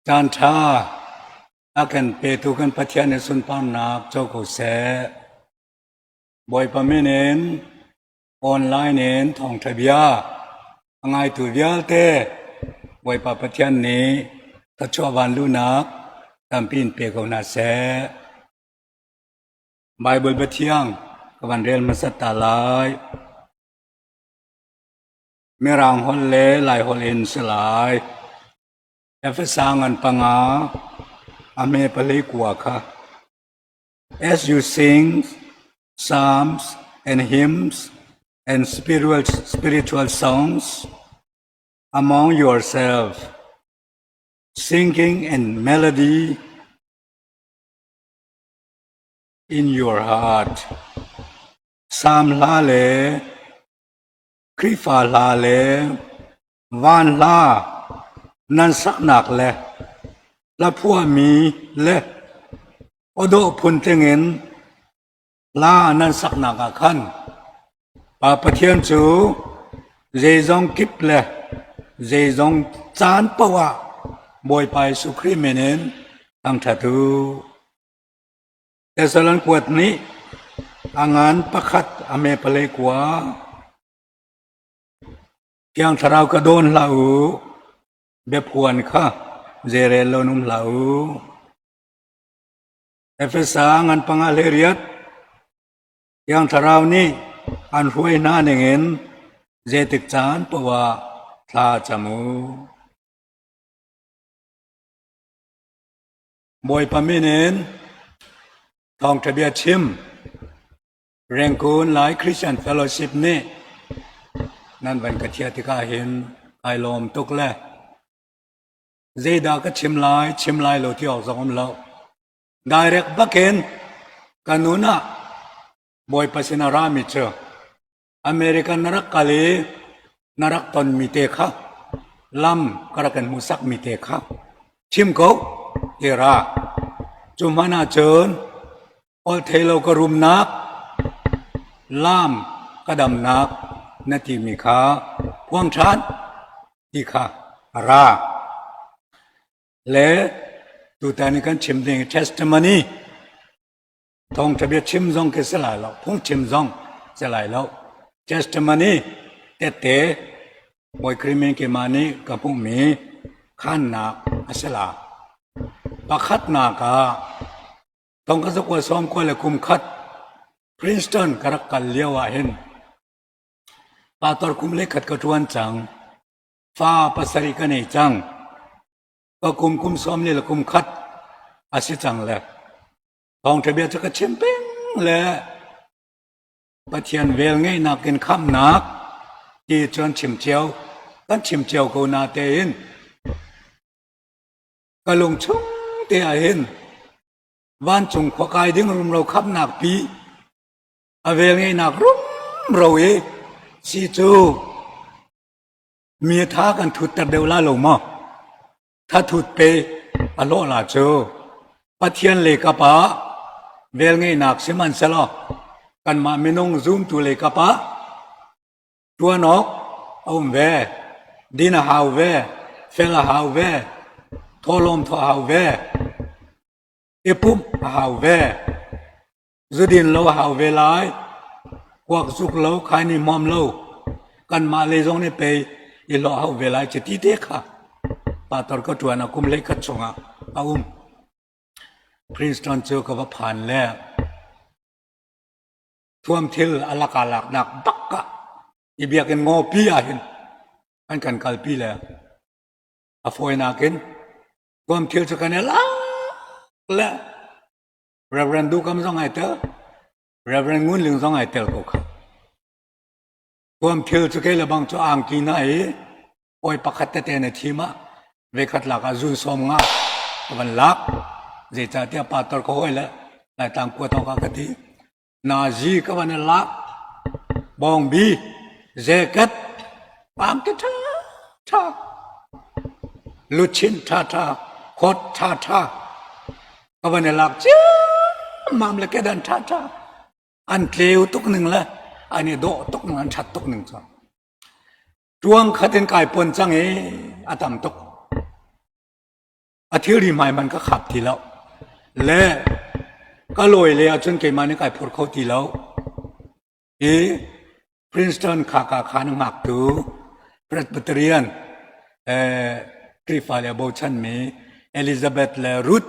Caan ṭha a kan petu kan Pathian nih sunparnak co ko seh. Bawipa min in online in thawngṭha bia a ngaitu vialte Bawipa Pathian nih thluachuah vanluhnak tampi in pe ko hna seh. Baibal biathiang ka van rel hmasat ta lai. Mirang holh le Lai holh in si lai. Efesa ngan panga a hme pali kua kha. As you sing psalms and hymns and spiritual, spiritual songs among yourself, singing and melody in your heart. Psalm hla le Khrihfa hla le van hla nan saknak le hlaphuahmi le awdawh phuntling in hla nan saknak ah khan Pa Pathian cu zeizong kip le zeizong caan paoh ah Bawipa Jesuh Khrih min in thangṭhat u. Thessalon kuat nih a ngan pakhat a me palei kua. Thiang Thlarau ka dawn hlah u, biaphuan kha zeirel lo um hlah u. Efesa ngan panga hlei riat Thiang Thlarau nih an hruai hna ningin zeitik caan paoh ah thla cam u. Bawipa min in thawngṭha bia chim Rangoon Lai Christian Fellowship nih nan van ka thiah tikah hin kai lawm tuk le zeidah ka chim lai chim lai lo ti awk zong um lo. Direct bakin ka nun ah Bawipa sin a rami cu American na rak kal i na rak tonmi te kha lam ka rak in hmuhsakmi te kha chim ko ti ra. Cu hmanh ahcun ol thei lo ka rumnak lam ka damnak na timi kha phuang ṭhan ti kha a ra. Le tutan i kan chim ding testimony Thawngṭha bia chim zong khi si lai lo, phungchim zong si lai lo. Testimony tette Bawi Khrih min keimah nih ka hmuhmi khannak a si la. Pakhatnak ah thong ka zakua sawm kua le kum khat Princeton ka rak kal lio ah hin pastor kum le khat ka ṭuan cang. Fa pasarih ka nei cang. Ka kum kum sawm le kum khat a si cang le Thawngṭha bia cu ka chim peng le Pathian vel ngeihnak in khamhnak ti cun chim cio kan chim cio ko na tein ka lung chung te ah hin vancung khua kai ding rumro khamhnak pi a vel ngeihnak rumro i si cu mi tha kan thutter deuh la lo maw Thathut pe a lawh la cu Pathian lei kap ah velngeihnak sihmanhsehlaw kanmah minung zumtu lei kap ah ṭuan awk a um ve, din a hau ve, fel a hau ve, thawhlawm thawh a hau ve, i pumh a hau ve. Zudin lo a hau ve lai. Kuak zuk lo, khaini hmawm lo. Kanmah lei zong nih pei i hlawh hau ve lai ci ti te kha pastor ka ṭuan a kum hleikhat chungah a um. Princeton cu ka va phan le thuamthil a laka laknak bak ah i biakinn ngawpi ah hin an kan kalpi le a fawinak in thuamthil cu kan i lak le Reverend Dukam zong ai tel. Reverend Ngun Ling zong ai tel ko kha. Tuam thil cu kei le bang cu angki na i oi pakhat tete na thim ah vekhat lak ah zun som nga ka van lak. Zeicahtiah pastor ka hawi le Laitlang kua tawk ah ka ti. Nazi ka van i lak. Bawngbi, jacket, angki ṭha ṭha, luchin ṭha ṭha, coat ṭha ṭha, ka van i lak ciammam le kedan ṭha ṭha an tleu tuk ning le an i dawh tuk ning an ṭhat tuk ning cu tuang khat in kai pon cang i a tam tuk. A thilri hmai man ka khap ti lo. Le ka lawi le ahcun keimah nih kai phur kho ti lo. I Princeton khaka khan ngaktu Presbyterian eh, Khrihfa le bochanmi Elizabeth le Ruth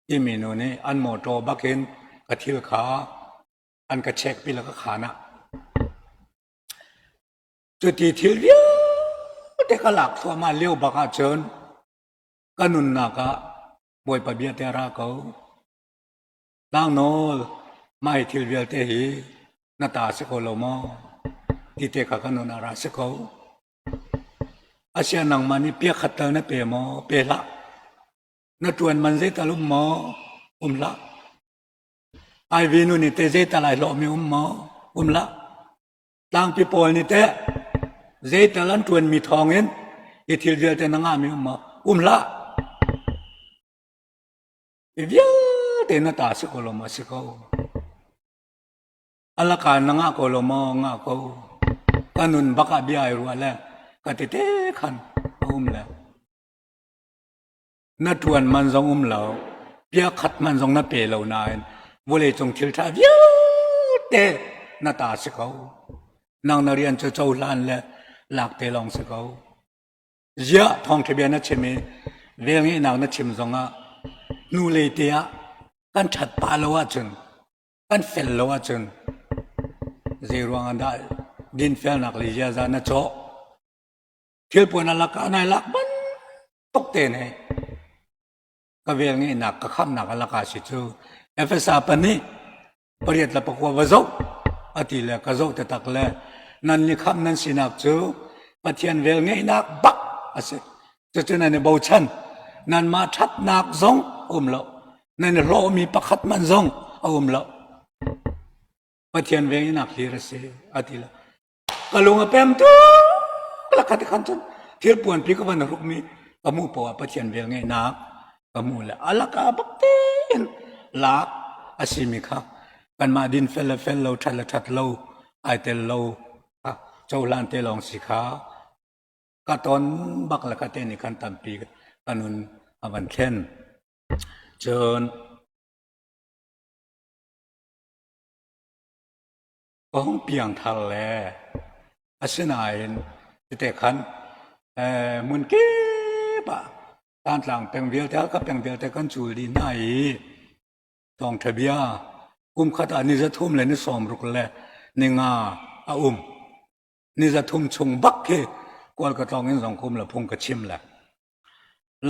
timi nu nih an mawṭaw bakin ka thil kha an ka check pi le ka khan ah. Cuti thil vialte ka lak thluahmah lio bak ahcun ka nunnak ah Bawipa bia te a ra ko. Tlangnawl, mah hi thil vialte hi na ta a si ko lo maw? Ti te kha ka nun ah ra si ko. Asiah nangmah nih pia khat tal na pe maw? Pe hlah. Na ṭuan man zeital um maw? Um hlah. Ivy nu nih te zeital ai hlawhmi um maw? Um hlah. Tlangpi pawl nih teh zeital an ṭuanmi thawngin hi thil vialte na ngahmi um maw? Um hlah. Hi vialte na ta si ko lo maw? Si ko. A laka na ngah ko lo maw? Ngah ko. Ka nun bak ah bia ai ruah le ka tete khan a um le. Na ṭuan man zong um lo, bia khat man zong na pe lo nain vawleicung thil ṭha vialte na ta si ko. Nang na rian cu cohlan le lak te lawng si ko. Ziah thawngṭha bia na chim i velngeihnak na chim zongah hnulei te ah kan ṭhat pah lo ahcun kan fel lo ahcun zei ruangah dah dinfelnak le ziaza na cawh? Thilpuan a lakah nai lak bantuk te ne ka velngeihnak ka khamnak a lakah si cu Efesa pahnih 8 le 9 va zoh a ti le ka zoh taktak le nan ni khamh nan sinak cu Pathian velngeihnak bak a si. Cucu nan i bochan. Nanmah ṭhatnak zong a um lo. Nan i hlawhmi pakhat man zong a um lo. Pathian velngeihnak hlir a si a ti le ka lung a pem tuk la ka ti khan cun thil puanpi ka van rukmi ka hmuh poah ah Pathian velngeihnak ka hmuh le a laka bak tein lak a simi kha kanmah din fel le fel lo ṭhat le ṭhat lo ai tel lo kha cohlan te lawng si kha ka ton bak le ka te nih khan tampi ka nun a van thlen. Cun Ka hung piangthar le asinain tete khan hmun kip ah Thantlang peng vialte Halkha peng vialte kan cul dih hna i thawngṭha bia kum khat ah ni 3 le ni 60 le ni nga a um. Ni 3 chung bak khi Kawl ka tlawng in zong kum le phung ka chim le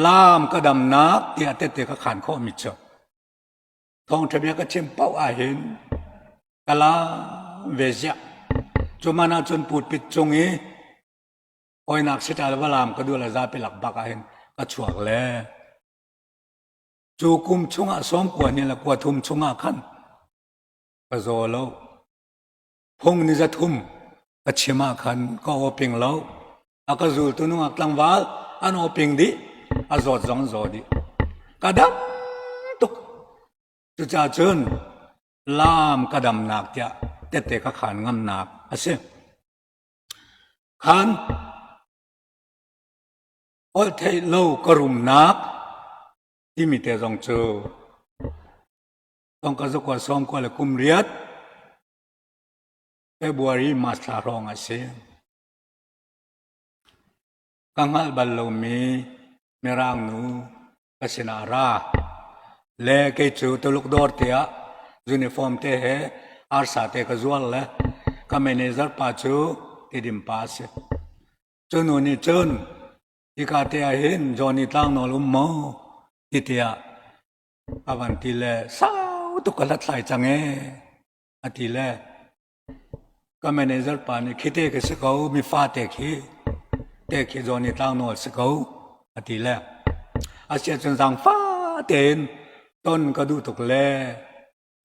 lam ka damnak tiah tette ka khan khawhmi cu Thawngṭha bia ka chim paoh ahhin ka la ve ziah. Cu man ahcun pulpit cung i hawinak siṭa le va laam ka duh le zapi lak bak ahhin ka chuak le cu kum chungah sawmkua ni le kua thum chungah khan ka zaw lo. Phung ni 300 ka chim ah khan ka aw ping lo. A ka zultu nungak tlangval an aw ping dih, a zawt zong zaw dih. Ka dam tuk. Cucaah cun laam ka damnak tiah tette ka khaan ngamnak a si. Khan holh theih lo ka rumnak timi te zong cu thong ka zakua sawm kua le kum riat February March thla hrawng a si. Ka hngalh bal lomi Mirang nu ka sinah ra. Le kei cu Tuluk dawr te ah uniform te he arsa te ka zuar le ka manager pa cu Tidim pa a si. Cu nu nih cun hika te ah hin Johnny Tlangnawl um maw ti tiah a van ti le sau tuk ka hlathlai cang ee a ti le Ka manager pa nih khi te khi si ko, mi fate khi te khi Johnny Tlangnawl si ko a ti le a si ahcun zaangfa tein ton ka duh tuk le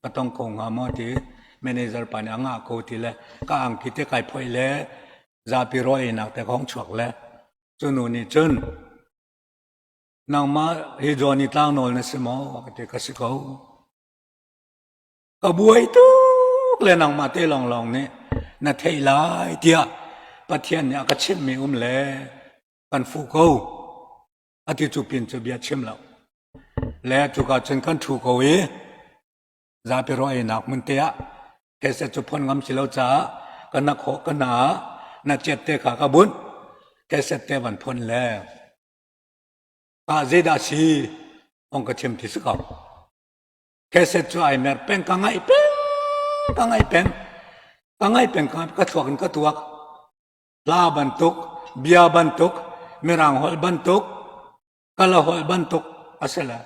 ka tong ko hnga maw ti manager pa nih a ngah ko ti le ka angki te kai phoih le zapi rawl einak te ka hong chuak le cu nu nih cun nangmah hi Johnny Tlangnawl na si maw a ti ka si ko. Ka buai tuk le nangmah te lawnglawng nih na theih lai tiah Pathian nih a ka chimhmi um le kan fuh ko. Ati cu pin cu bia chim lo. Le cuka cun kan ṭhu ko i zapi rawl einak hmun te ah cassette cu phon ngam si lo caah ka na khawh ka hna ah na chiat te kha ka bunh cassette te van phon le ah zeidah si ong ka chim ti si ko. Cassette cu ai mer peng ka ngaih peng ka ngaih peng ka ngaih peng ka ka thluak in ka tuak hla bantuk bia bantuk mirang holh bantuk kala holh bantuk a si le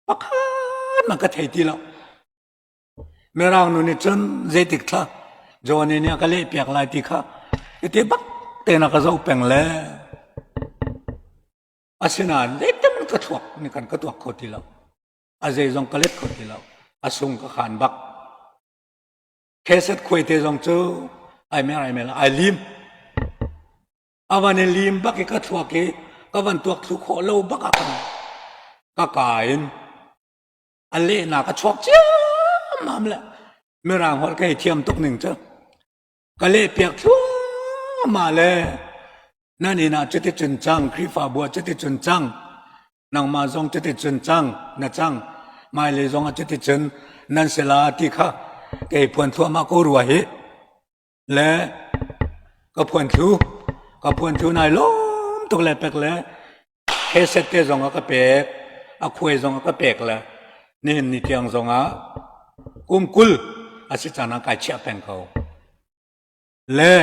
pakhat man ka thei ti lo mirang nu nih cun zeitik thla Johnny nih a ka leh piak lai ti kha iti bak te na ka zoh peng le asinain zeitem ka thluak nih kan ka tuak kho ti lo a zeizong ka let kho ti lo a sung ka khan bak kheset khuai te zong cu ai mer ai mer ai lim a van i lim bak i ka thluak i ka van tuak thlu khawh lo bak ah kan ka ka in a lehnak a chuak ciammam le mirang holh ka i thiam tuk ning cu ka leh piak thluahmah le nan inn ah cuti cun cang Khrihfabu ah cuti cun cang nangmah zong cuti cun cang na cang hmailei zong ah cuti cun nan si la ti kha kei phuan thluahmah ko rua hi le ka phuan thlu ka phuan thlu nai lawm tuk le pek le heset te zong a ka pek a khuai zong a ka pek le nihin ni tiang zong ah kum 20 a si caan ah kai chiah peng ko le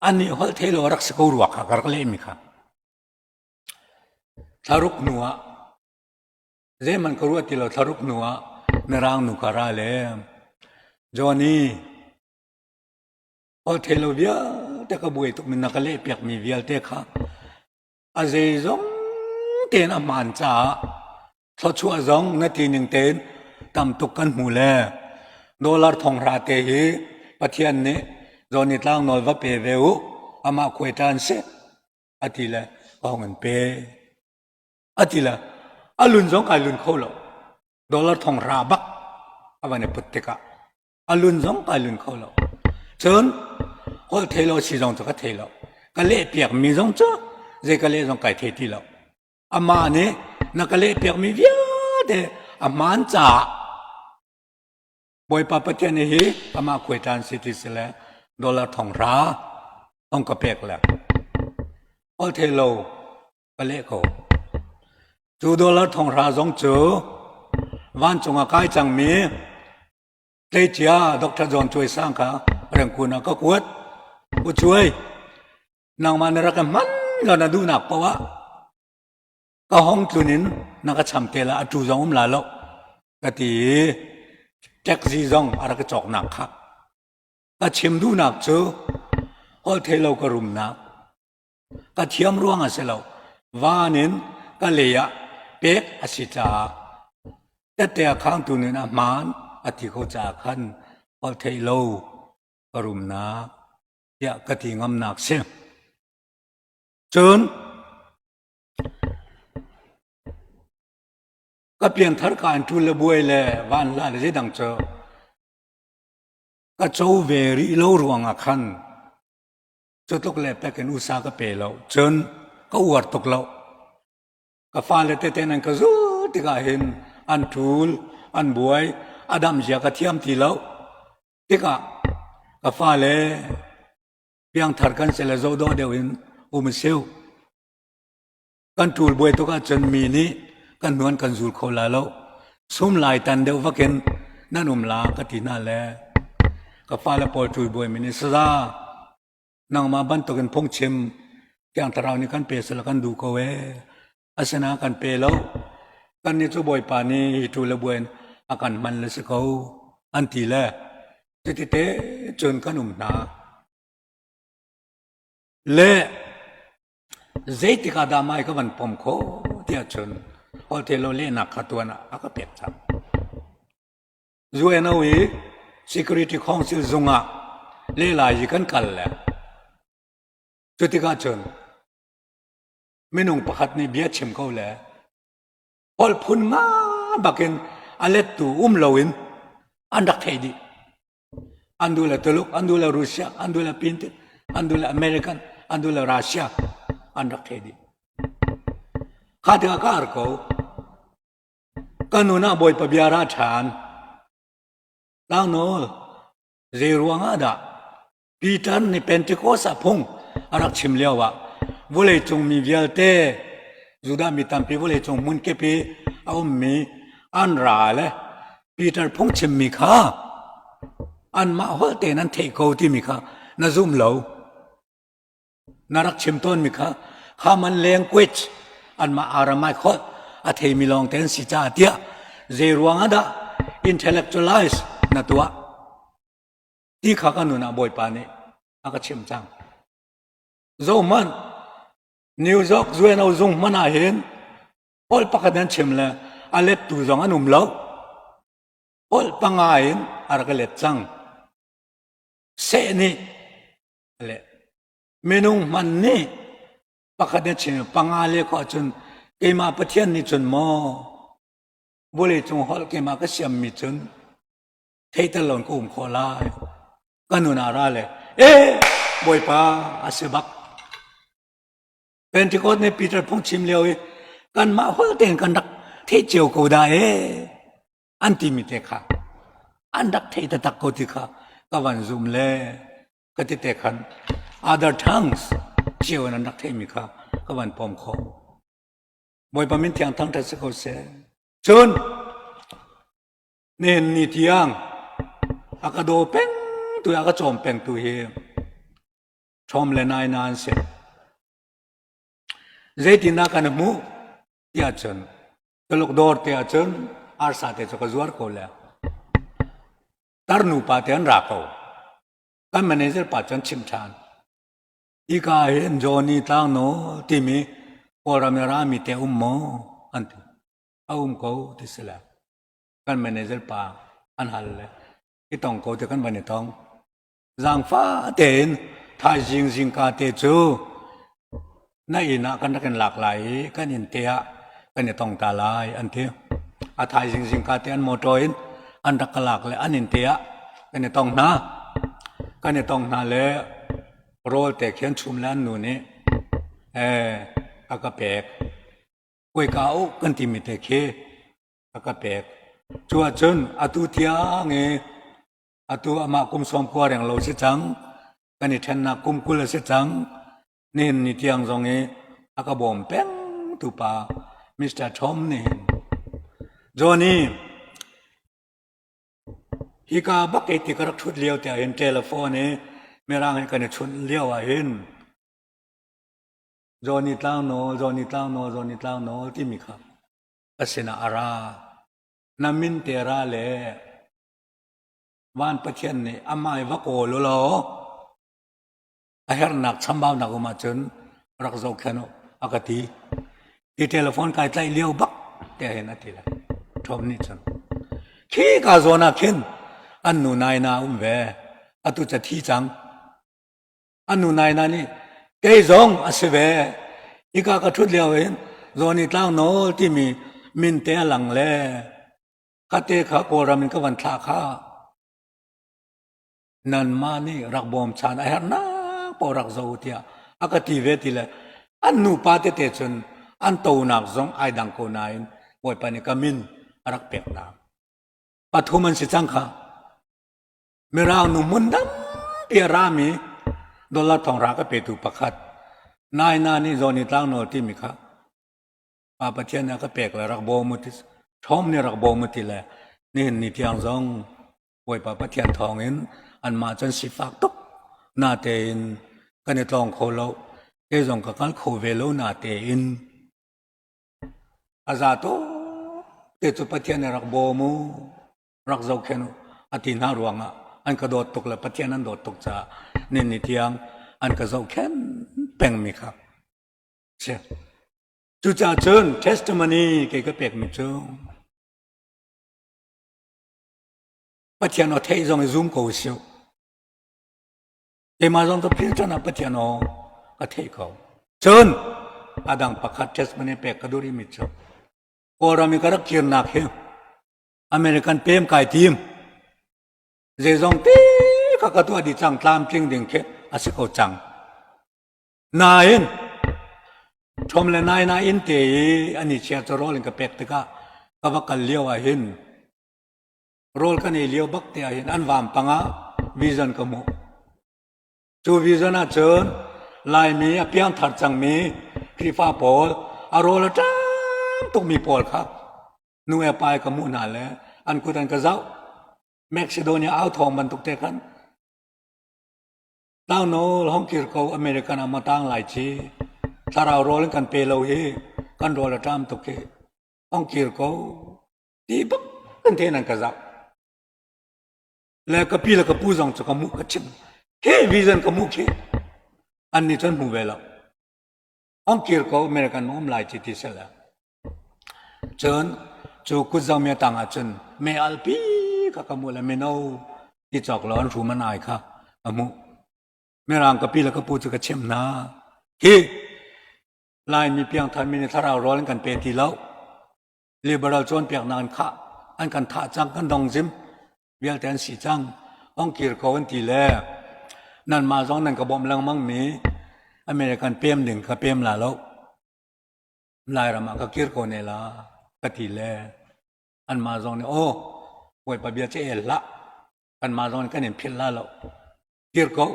anih holh thei lo rak si ko rua kha ka rak lehmi kha thlaruk hnu ah zeihmanh ka ruah ti lo thlaruk hnu ah mirang nu kha ra le Johnny holh thei lo vialte ka buai tuk min na ka leh piak mi vialte kha a zeizong tein a hmaan caah thluachuah zong na ti ning tein tam tuk kan hmu le dollar thong hra te hi Pathian nih Johnny tlang nawl va pe ve u amah khuai ṭan si a ti le ka hong in pe a ti le a lun zong kai lun kho lo dollar thong hra bak a van i put tikah a lun zong kai lun kho lo cun holh thei lo si zong cu ka thei lo ka leh piak mi zong cu zei ka leh zong kai thei ti lo amah nih na ka leh piak mi vialte a hmaan caah Bawipa Pathian nih hi amah khuai ṭan si ti si le dollar thong hra ong ka pek le holh thei lo ka leh ko cu dollar thong hra zong cu vancung ah kai cangmi tleicia Dr. John Cuai Sang kha Rengkun ah ka kuat U Cuai nangmah na rak ka hman lo na duhnak paoh ah ka hong tlun in na ka cham te la a tu zong um la lo ka ti i taxi zong a rak ka cawknak kha ka chim duhnak cu holh thei lo ka rumnak ka thiam ruang a si lo van in ka lei ah pek a si caah tette a khangtu nih a hmaan a ti ko caah khan holh thei lo ka rumnak tiah ka ti ngamnak si cun ka pianthar ka an ṭul le buai le van hla le zeidang cu ka co ve rih lo ruangah khan cu tluk le pek in usa ka pe lo cun ka uar tuk lo ka fale tete nan ka zul tikah hin an ṭul an buai a dam zia ka thiam ti lo tikah ka fale piangthar kan si le zohdawh deuh in um siu kan ṭul buai tuk ahcun mi nih kan hnuan kan zul kho la lo sum lai tan deuh vakin nan um la ka ti hna le ka fale pawl ṭul buai mi nih saza nangmah bantukin phungchim thiang thlarau nih kan pe sala kan duh ko ee asina kan pe lo kan nih cu bawipa nih hi ṭul le buai a kan hman le si ko an ti le cuti te cun kan um hna le Zeitik ah dah mai ka van pom khawh tiah cun holhtheihlo lehnak kha tuan ah a ka pek cang. UNO i Security Council zung ah lehlai i kan kal le cu tikah cun minung pakhat nih bia chim ko le holh phun nga bakin a lettu um loin an rak theih dih. An duh le Tuluk, an duh le Russia, an duh le Pintin, an duh le American, an duh le Russia an rak thei dih. Kha tikah ka ar ko. Ka nun ah Bawipa bia ra ṭhan. Tlangnawl, zei ruang ah dah Peter nih Pentecost ah phung a rak chim lio ah vawleicung mi vialte Judah mi tampi vawleicung hmunkip i a ummi an ra le Peter phung chimmi kha anmah holh tein an theih ko timi kha na zum lo. Na rak chim tawnmi kha common language anmah Aramaic holh a theimi lawng te an si caah tiah zei ruang ah dah intellectualize na tuah ti kha ka nun ah Bawipa nih a ka chimh cang. Zohhmanh, New York UNO zung hmanh ah hin holh pakhat an chim le a lettu zong an um lo. Holh panga in a rak let cang. Seh nih a leh. Minung hmanh nih pakhat na chim panga le khawh cun keimah Pathian nih cun maw vawleicung holh keimah ka siammi cun theitel loin ka um khawh lai ka nun ah ra le e bawipa a si bak Pentecost nih Peter phungchim lio i kanmah holh tein kan rak theih cio ko dah e an timi te kha an rak theih taktak ko ti kha ka van zum le ka ti te khan other tongues cio in an rak theihmi kha ka van pom khawh Bawipa min thiang thangṭhat si ko seh cun Nihin ni tiang a ka daw peng tu a ka cawm peng tu hi ṭhawm le nai na an si. Zeitindah kan hmuh tiah cun Tuluk dawr te ahcun arsa te cu ka zuar ko le tarnu pa te an ra ko. Kan manager pa cun chim ṭhan. Hika hin Johnny Tlangno timi Kawlram i rami te um maw an ti. A um ko ti si le. Kan manager pa an hal le i tong ko te kan van i tong. Zaangfa tein thaizing zingka te cu na inn ah kan rak in lak lai i kan inn te ah kan i tong ta lai an ti. A thaizing zingka te an motor in an rak ka lak le an inn te ah kan i tong hna. Kan i tong hna le rawl te khi an chum le an nu nih eh a ka pek. Kuaika u kan timi te khi a ka pek. Cu ahcun atu tiang i atu amah kum 90 reng lo si cang kan i ṭhennak kum 20 a si cang nihin ni tiang zong i a ka bawm peng tu pa Mr. Tom nih hin Johnny hika bak i ti ka rak ṭhut lio te ah hin telephone i mirang he kan i chunh lio ah hin Johnny Tlangnawl Johnny Tlangnawl Johnny Tlangnawl timi kha ka sinah a ra. Na min te ra le van Pathian nih amah i va kawl u law a herhnak chambaunak um ahcun rak zohkhenh u a ka ti. Hi telephone kai tlaih lio bak te hin a ti le Tom nih cun khi ka zawn ah khin an nu nai na um ve atu ca thi cang An nu nai na nih kei zong a si ve. Hika ka ṭhut lio in Zawni Tlangnawl timi min te a lang le kate kha Kawlram in ka van thlah kha nanmah nih rak bawmchan a herhnak paoh rak zo tiah a ka ti ve ti le an nupa tete cun an tonak zong ai dang ko nain Bawipa nih ka min a rak pek hna. Pathum an si cang kha. Mirang nu hmun tampi a rami dollar thong ra ka petu pakhat Naina nih Johnny Tlangnawl timi kha Pa Pathian nih a ka pek le rak bawm u ti Tom nih rak bawm u ti le nihin ni tiang zong Bawipa Pathian thawng in anmah cun sifak tuk natein kan i tlawng kho lo kei zong ka kal kho ve lo natein a za tuk te cu Pathian nih rak bawm u rak zohkhenh u a ti hna ruangah an ka dawt tuk le Pathian an dawt tuk caah ni tiang an ka zohkhenh pengmi kha si. Cucaah cun testimony kei ka pekmi cu Pathian aw theih zong i zum ko usih. Keimah zong ka phil chan ah Pathian aw ka theih ko. Cun a dang pakhat testimony pek ka duh rihmi cu Kawlram i ka rak kirnak hi American pem kai tim. Zeizong te kha ka tuah dih cang tlamtling ding khi a si ko cang. Nain Tom le Naina inn te i an i chia cu rawl in ka pek tikah. Ka va kal lio ah hin rawl kan ei lio bak te ah hin an vampang ah vision ka hmuh. Cu vision ah cun Laimi a piangthar cangmi Khrihfa pawl a rawl a ṭam tukmi pawl kha nu le pa ka hmuh hna le an kut an ka zoh. Macedonia au thawng bantuk te khan Tlangnawl hong kir ko American ah maw tang lai ci thlarau rawl in kan pe lo hi kan rawl a ṭam tuk hi hong kir ko ti bak kan te nan ka zak le ka pi le ka pu zong cu ka hmuh ka chim khi vision ka hmuh khi an nih cun hmu ve lo hong kir ko American um lai ci ti sela Cun cu kutzang mi tang ah cun mei alpi kha ka hmuh le mino ti cawk lo an hrum an ai kha ka hmuh. Mirang ka pi le ka pu cu ka chimh hna. Hi Laimi piangthar mi nih thlarau rawl an kan pe ti lo. Liberal cawnpiaknak an khah an kan thah cang kan dong zim vialte an si cang. Ong kir ko an ti le nanmah zong nan ka bawmh lengmang mi American pem ding kha pem la lo. Lairam ah ka kir ko ne la ka ti le anmah zong nih aw Bawipa bia cu el hlah kanmah zong nih kan in philh la lo kir ko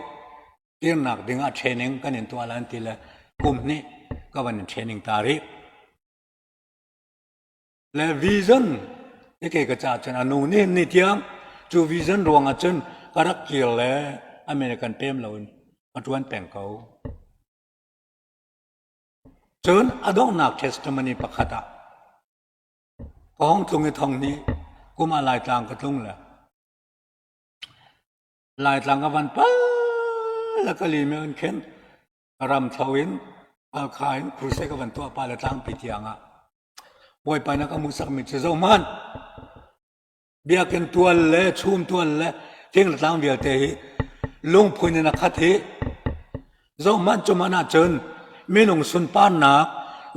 kirnak ding ah training kan in tuah la an ti le kum hnih ka van in training ta rih le vision i ke ka ca cun anu nih ni tiang cu vision ruang ah cun ka rak kir le American pem lo in ka tuan peng ko. Cun a donghnak testimony pakhat ah ka hong tlung i thong hnih kum ah Laitlang ka tlung le Laitlang ka van pal le ka lim in khin ram thlo in Halkha in crusade ka van tuah pa le tlangpi tiang ah Bawipa na ka hmuhsakmi cu zohhmanh Biakinn tual le chum tual le thing le tlang vialte hi lungphun in a khat hi zohhmanh cu hmanh ahcun minung sunparnak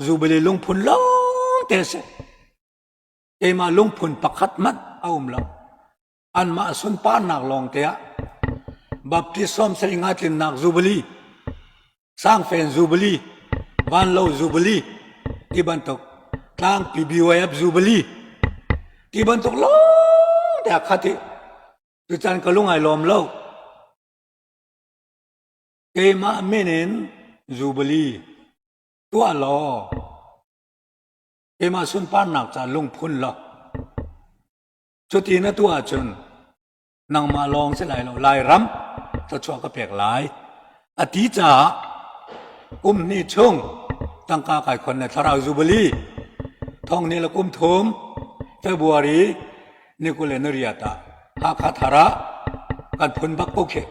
Jubilee lungphun lawng te a si. Keimah lungphun pakhat hmanh a um lo. Anmah sunparnak lawng te ah Baptist sawmsarih nga tlinnak Jubilee, Sangfen Jubilee, Vanlo Jubilee ti bantuk tlangpi BYF Jubilee ti bantuk lawng te a khat i tuchan ka lung ai lawm lo. Keimah min in Jubilee tuah law keimah sunparnak ca lungphun law cuti na tuah ahcun nangmah lawng si lai lo Lairam thluachuah ka pek lai a ti caah kum hnih chung tangka kai khon le thlarau jubilee thong ni le kum thum February ni 28 ah Hakha thar ah kan phun bak ko khi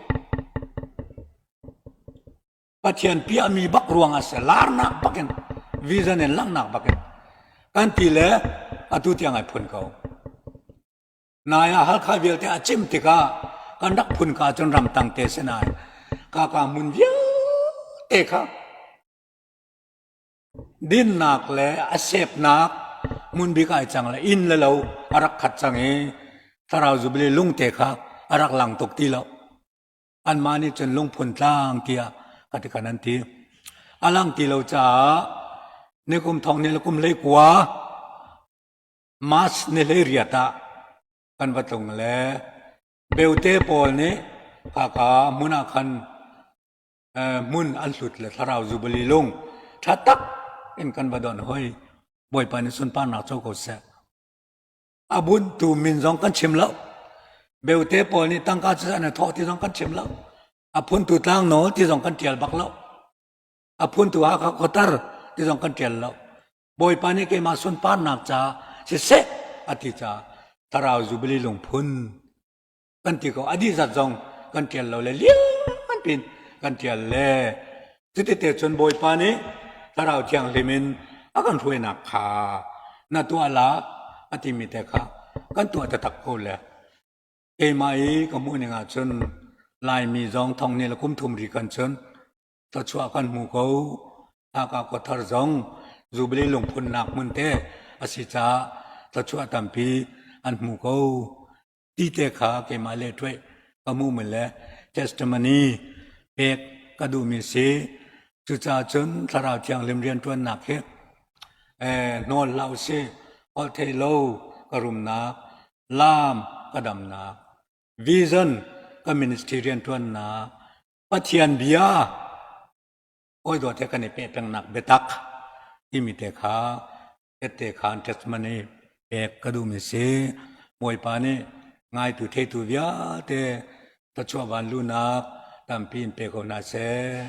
Pathian piahmi bak ruang ah si larnak bakin vision in langhnak bakin kan ti le atu tiang ai phun ko Nai ah Halkha vialte a cim tikah kan rak phun ka cun ramtang te si nain kaka hmun vialte kha dinnak le a sepnak hmun bik ai cang le inn le lo a rak khat cang i thlarau jubilee lungte kha a rak lang tuk ti lo. Anmah nih cun lungphun tlang tiah ka ti kan an ti. A lang ti lo caah nikum thong ni le kum hlei kua March ni 18 ah kan va tlung le beute pawl nih khaka hmun ah khan hmun an hlut le thlarau jubilee lung ṭha tak in kan va don hoi. Bawipa nih sunparnak co ko seh. A buntu min zong kan chim lo. Beute pawl nih tangka cu an i thawh ti zong kan chim lo. A phuntu tlang nawl ti zong kan ṭial bak lo. A phuntu Hakha khuatar ti zong kan ṭial lo. Bawipa nih keimah sunparnak ca siseh a ti caah thlarau jubilee lungphun kan ti ko a dih zat zong kan ṭial lo le lian pin kan ṭial le cuti te cun Bawipa nih thlarau thianghlim in a kan hruainak kha na tuah la a timi te kha kan tuah taktak ko le keimah i ka hmuh ning ah cun Laimi zong thong ni le kum thum ri kan cun thluachuah kan hmu ko. Haka khuathar zong Jubilee lungphunnak hmun te a si caah thluachuah tampi an hmu ko. Ti te kha keimah le ṭuaih ka hmuhmi le testimony pek ka duhmi si. Cucaah cun Thlarau Thianghlim rianṭuannak hi eh, hnawl hlah usih. Holh theih lo ka rumnak, laam ka damnak, vision ka ministry rianṭuannak, Pathian bia hawi dawt he kan i peh pengnak biatak timi te kha tette khan testimony pek ka duhmi si. Bawipa nih ngaitu theitu vialte thluachuah vanlunak tampi in pe ko hna seh.